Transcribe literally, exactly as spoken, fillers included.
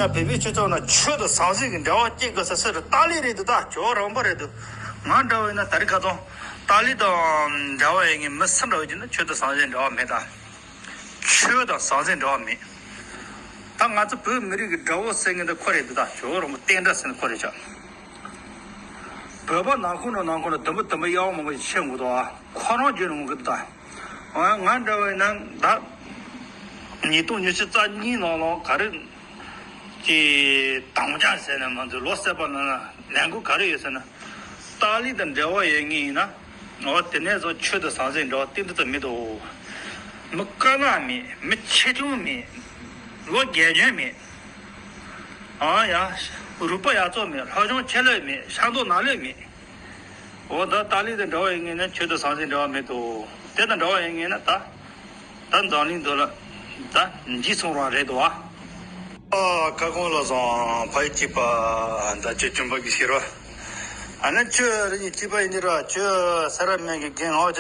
ཡ་བོད་པའི་སྤྱི་ཚོགས་ནང་ཆོས་དང་ཟང་ཟིང་གི་འབྲེལ་བ་སྐྱེ་དགོས་ས་སུ་རེད། ཏཱ་ལའི་རེད་འདུག་ད་ཇོ་རོང་པ་རེད་འདུག་ང་འདྲ་བ་ཡིན་ན་ད་རེས་ཁ་སང་ཏཱ་ལའི་དང་འབྲེལ་བ་ཡོད་མཁན་མི་སུ་འདྲ་བ་ཡིན་ན་ཆོས་དང་ཟང་ཟིང་འབྲེལ་བ་མེད་ད། ཆོས་དང་ཟང་ཟིང་འབྲེལ་བ་མེད། ད་ང་ཚོ་བོད་མི་རིགས་ཀྱི་དགྲ་བོ་ཟེར་མཁན་དེ་ཁོ་རེད་འདུག་ད་ཇོ་རོང་པ་བསྟན་དགྲ་ཟེར་མཁན་ཁོ་རེད་ཤག་བོད་པ་ནང་ཁུལ་ནང་ནང་ཁུལ་ལ་དུམ་བུ་དུམ་བུ་གཡར་བ་མང་པོ་ཞིག་ཕྱིན་འགྲོ་འདུག་ཨ་ཁོ་རང་བརྗོད་ནས་འོང་གི་འདུག་ད་ང་འདྲ་བ་ཡིན་ན་ད་ཉིས་སྟོང་ཉི་ཤུ་རྩ་གཉིས་ནང་ལ་ག་རེ་ཀྱི་དམ་བཅའ་ཟེར་ནས་མ་འདུག་ལོ་གསར་པ་ནང་ལ་ལས་འགུལ་ག་རེ་ཡོད་ཟེར་ན། ཏཱ་ལའི་དང་འབྲེལ་བ་ཡོད་མཁན་ཡིན་ན། འོ་དེ་ནས་བཟུང་ཆོས་དང་ཟང་ཟིང་འབྲེལ་བ་ཏིག་ཏིག་ཙམ་མི་འདུག་མི་དཀར་ནག་མེད། མི་ཆེ་ཆུང་མེད། ལོ་རྒས་གཞོན་མེད། ཨང་ཡ། རུས་པ་ཡག་བཙོག་མེད། ལྷོ་ལྗོངས་ཆེ་ལོས་མེད། ཤར་མདོ་ནག་ལོས་མེད། འོ་ད་ཏཱ་ལའི་དང་འབྲེལ་བ་ཡོད་མཁན་ན་ཆོས་དང་ཟང་ཟིང་འབྲེལ་བ་མེད་དོ། དེ་དང་འབྲེལ་བ་ཡོད་མཁན་ན་ད། ད་འཛམ་གླིང་འདི་ལ་ད་འཇིག་སོང་རང་རེད་དོ། ཨ། ཨ་ཁ་སྐོང་ལ་སོང་ཕ་ཡི་སྐྱིད་པ། ད་ཆོས་བྱུང་པ་གི་ཤེས་རོ། ཨ་ནི་ཆོས་རིག་གནས་སྐྱིད་པ་ཡིན་ནི་ར་ཆོས་ས་ར་སྨན་གྱི་རྒན་ངག་ཅིག